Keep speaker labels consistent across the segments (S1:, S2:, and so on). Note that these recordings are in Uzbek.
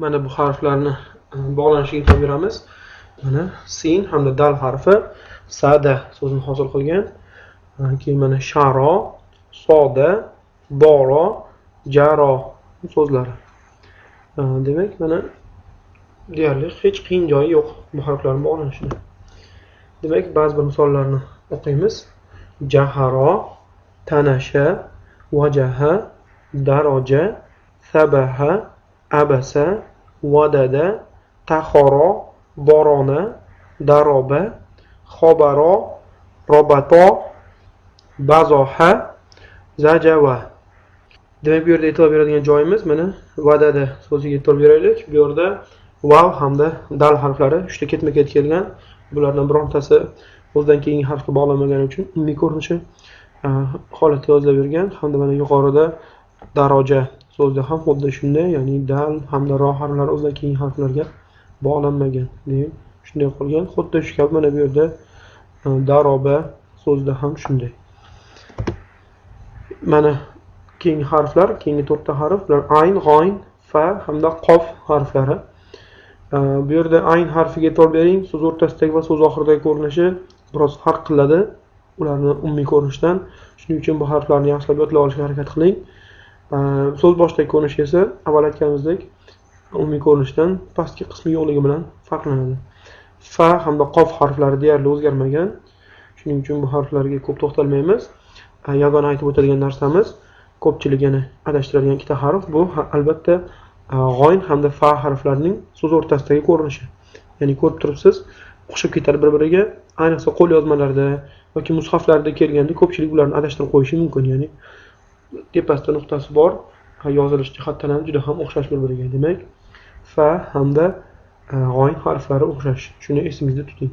S1: Mana bu harflarni bog'lanishiga e'tibor beramiz. Mana sin hamda dal harfi sada so'zini hosil qilgan. Keyin mana sharo, soda, boro, jaro so'zlari. Demak, mana deyarli hech qiyin joyi yo'q bu harflarning bog'lanishida. Demak, ba'zi bir misollarni o'qiymiz. Jaharo, tanasha, vajaha, daraja, sabaha, abasa, vadada, taxoro, borona, daroba, xobaro, robato, bazoha, zajava. Demak, bu yerda e'tibor beradigan joyimiz mana vadada so'ziga e'tibor beraylik. Bu yerda vav hamda dal harflari uchta ketma-ket kelgan. Bulardan birontasi o'zidan keyingi harfga bog'lanmagani uchun umumiy ko'rinishi holatda yozilavergan. Hamda mana yuqorida daroja so'zida ham xuddi shunday, ya'ni dal hamda ro harflari o'zidan keyingi harflarga bog'lanmagan. Demak, shunday qolgan. Xuddi shu kabi mana bu yerda daroba so'zida ham shunday. Mana keyingi harflar, keyingi to'rtta harf bular ayn, g'oyn, fa hamda qof harflari. Bu yerda ayn harfiga e'tibor bering. So'z o'rtasidagi va so'z oxiridagi ko'rinishi biroz farq qiladi ularni umumiy ko'rinishdan. Shuning uchun bu harflarni yaxshilab yodlab olishga harakat qiling. So'z boshidagi ko'rinishi esa avval aytganimizdek umumiy ko'rinishdan pastki qismi yo'qligi bilan farqlanadi. Fa hamda qof harflari deyarli o'zgarmagan. Shuning uchun bu harflarga ko'p to'xtalmaymiz. Yagona aytib o'tadigan narsamiz, ko'pchilik yana adashtiradigan ikkita harf bu albatta g'oyn hamda fa harflarining so'z o'rtasidagi ko'rinishi. Ya'ni ko'rib turibsiz, o'xshab ketadi bir-biriga. Ayniqsa qo'l yozmalarda yoki mushaflarda kelganda ko'pchilik ularni adashtirib qo'yishi mumkin. Ya'ni tepasida nuqtasi bor, yozilish jihatdan ham juda ham o'xshash bir-biriga. Demak, fa hamda g'oyn harflari o'xshash. Shuni esingizda tuting.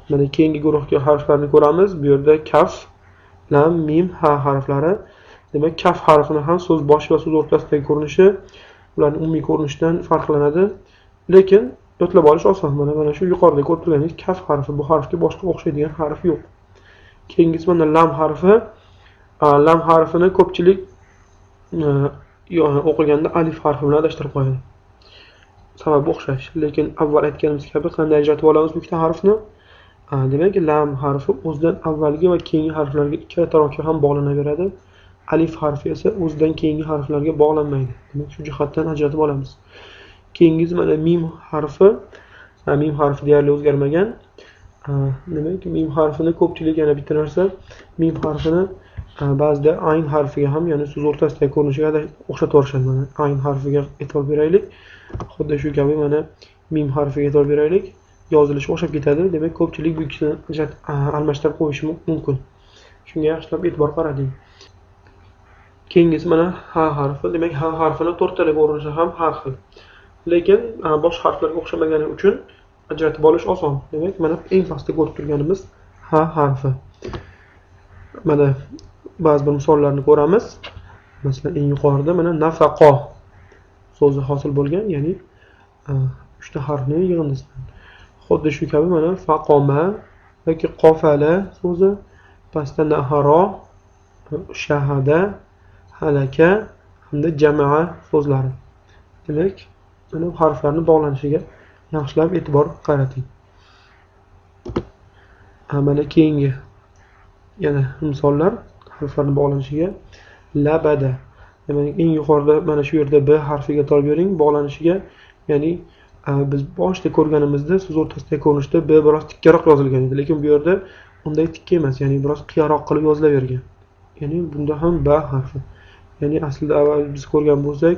S1: Mana keyingi guruhga harflarni ko'ramiz. Bu yerda kaf, lam, mim, ha harflari. Demak, kaf harfini ham so'z boshi va so'z o'rtasidagi ko'rinishi ularning umumiy ko'rinishidan farqlanadi. Lekin yodlab olish oson. Mana shu yuqorida ko'rib turganingiz kaf harfi, bu harfga boshqa o'xshaydigan harf yo'q. Keyingisi mana lam harfi. Lam harfini ko'pchilik o'qiganda alif harfi bilan adashtirib qo'yadi. Sababi o'xshash. Lekin avval aytganimiz kabi qanday ajratib olamiz bu ikkita harfni? Demak, lam harfi o'zidan avvalgi va keyingi harflarga ikkala tarafga ham bog'lanaveradi. Alif harfi esa o'zidan keyingi harflarga bog'lanmaydi. Demak, shu jihatdan ajratib olamiz. Keyingisi mana mim harfi. Mim harfi deyarli o'zgarmagan. Demak, mim harfini ko'pchilik yana bitta narsa, mim harfini ba'zida ayn harfiga ham, ya'ni so'z o'rtasidagi ko'rinishiga o'xshatib yuborishadi. Mana ayn harfiga e'tibor beraylik. Xuddi shu kabi mana mim harfiga e'tibor beraylik. Yozilishi o'xshab ketadi. Demak, ko'pchilik bu ikkisini almashtirib qo'yishi mumkin. Shunga yaxshilab e'tibor qarating. Keyingisi mana ha harfi. Demak, ha harfini to'rttala ko'rinishi ham har xil. Lekin boshqa harflarga o'xshamagani uchun ajratib olish oson. Demak, mana eng pastda ko'rib turganimiz ha harfi. Mana ba'zi bir misollarni ko'ramiz. Masalan, eng yuqorida mana nafaqo so'zi hosil bo'lgan, ya'ni uchta harfning yig'indisidan. Xuddi shu kabi mana faqoma yoki qofala so'zi, pastda naharo, shahada, halaka hamda jamaa so'zlari. Demak, mana bu harflarning bog'lanishiga yaxshilab e'tibor qarating. Mana keyingi yana misollar harflarning bog'lanishiga labada. Demak, eng yuqorida mana shu yerda b harfiga e'tibor bering bog'lanishiga, ya'ni biz boshida ko'rganimizda so'z o'rtasidagi ko'rinishda b biroz tikkaroq yozilgan edi, lekin bu yerda unday tikka emas, ya'ni biroz qiyaroq qilib yozilavergan. Ya'ni bunda ham b harfi. Ya'ni aslida avval biz ko'rgan bo'lsak,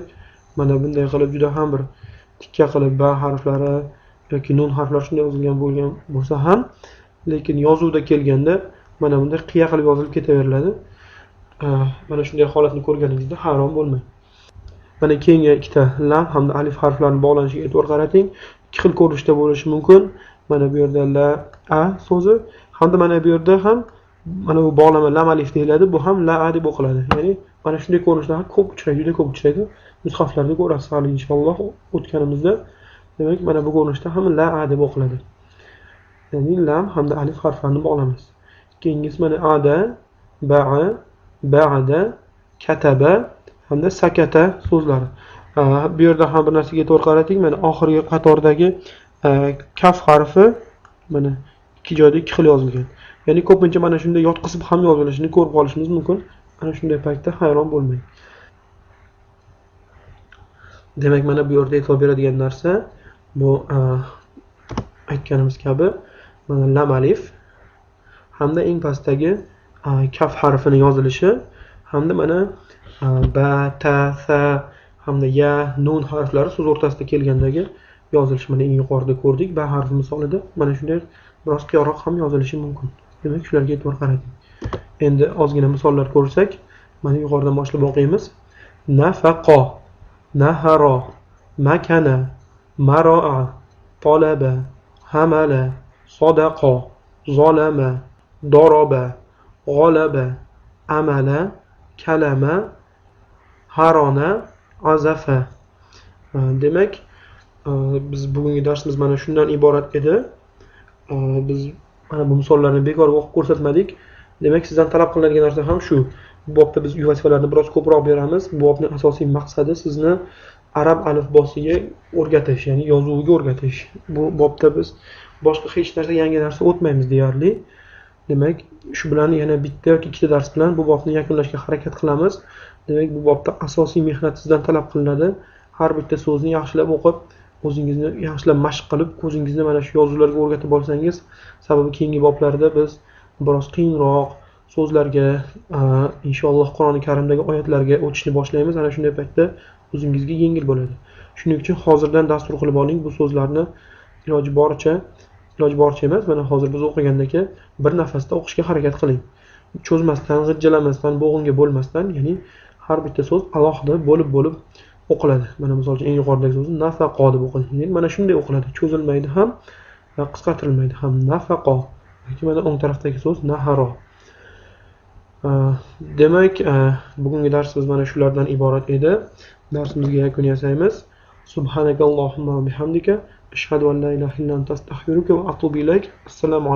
S1: mana bunday qilib juda ham bir tikka qilib b harflari yoki nun harflari shunday yozilgan bo'lgan bo'lsa ham, lekin yozuvda kelganda mana bunday qiya qilib yozilib ketaveriladi. Mana shunday holatni ko'rganingizda hayron bo'lmang. Mana keyingi ikkita lam hamda alif harflarining bog'lanishiga e'tibor qarating. Ikki xil ko'rinishda bo'lishi mumkin. Mana bu yerda la a so'zi hamda mana bu yerda ham mana bu bog'lama lam alif deyiladi, bu ham la a deb o'qiladi. Ya'ni mana shunday ko'rinishlar ham ko'p uchraydi, juda ko'p uchraydi. Mushaflarda ko'rasiz hali inshaalloh o'tganimizda. Demak, mana bu ko'rinishda ham la a deb o'qiladi. Ya'ni lam hamda alif harflarini bog'lamiz. Keyingisi mana ada, ba'a, ba'da, kataba hamda sakata so'zlari. Bu yerda ham bir narsaga e'tibor qarating. Mana oxirgi qatordagi kaf harfi mana ikki joyda ikki xil yozilgan. Ya'ni ko'pincha mana shunday yotqizib ham yozilishini ko'rib qolishimiz mumkin. Ana shunday paytda hayron bo'lmang. Demak, mana bu yerda e'tibor beradigan narsa bu aytganimiz kabi mana lam alif hamda eng pastdagi kaf harfini yozilishi hamda mana ba, ta, sa hamda ya, nun harflari so'z o'rtasida kelgandagi yozilishi. Mana eng yuqorida ko'rdik ba harfi misolida mana shunday biroz qiyoqroq ham yozilishi mumkin. Demak, shularga e'tibor qarating. Endi ozgina misollar ko'rsak, mana yuqoridan boshlab o'qiymiz. Nafaqo, naharo, makana, maroa, talaba, hamala, sadaqa, zolama, doroba, g'olaba, amala, kalama, harona, azafa. Demak, biz bugungi darsimiz mana shundan iborat edi. Biz mana bu misollarni bekorga o'qib ko'rsatmadik. Demak, sizdan talab qilinadigan narsa ham shu. Bu bobda biz uy vazifalarini biroz ko'proq beramiz. Bu bobning asosiy maqsadi sizni arab alifbosiga o'rgatish, ya'ni yozuviga o'rgatish. Bu bobda biz boshqa hech narsa, yangi narsa o'tmaymiz deyarli. Demak, shu bilan yana bitta yoki ikkita dars bilan bu bobni yakunlashga harakat qilamiz. Demak, bu bobda asosiy mehnat sizdan talab qilinadi. Har bitta so'zni yaxshilab o'qib, o'zingizni yaxshilab mashq qilib, ko'zingizni mana shu yozuvlarga o'rgatib olsangiz, sababi keyingi boblarda biz biroz qiyinroq so'zlarga, inshaalloh Qur'oni Karimdagi oyatlarga o'tishni boshlaymiz. Ana shunday paytda o'zingizga yengil bo'ladi. Shuning uchun hozirdan dastur qilib oling bu so'zlarni, iloji boricha emas, mana hozir biz o'qigandagi bir nafasda o'qishga harakat qiling. Cho'zmasdan, g'ijjalamasdan, bo'g'inga bo'lmasdan, ya'ni har bitta so'z alohida bo'lib-bo'lib o'qiladi. Mana misol uchun eng yuqoridagi so'zni nafaqo deb o'qiladi. Mana shunday o'qiladi, cho'zilmaydi ham va qisqartirilmaydi ham. Nafaqo. Yoki mana o'ng tarafdagi so'z naharo. Demak, bugungi darsimiz mana shulardan iborat edi. Darsimizga yakun yasaymiz. Subhanakallohumma va bihamdika ashhadu an la ilaha illa anta astag'firuka va atubu ilayk. Assalomu alaykum.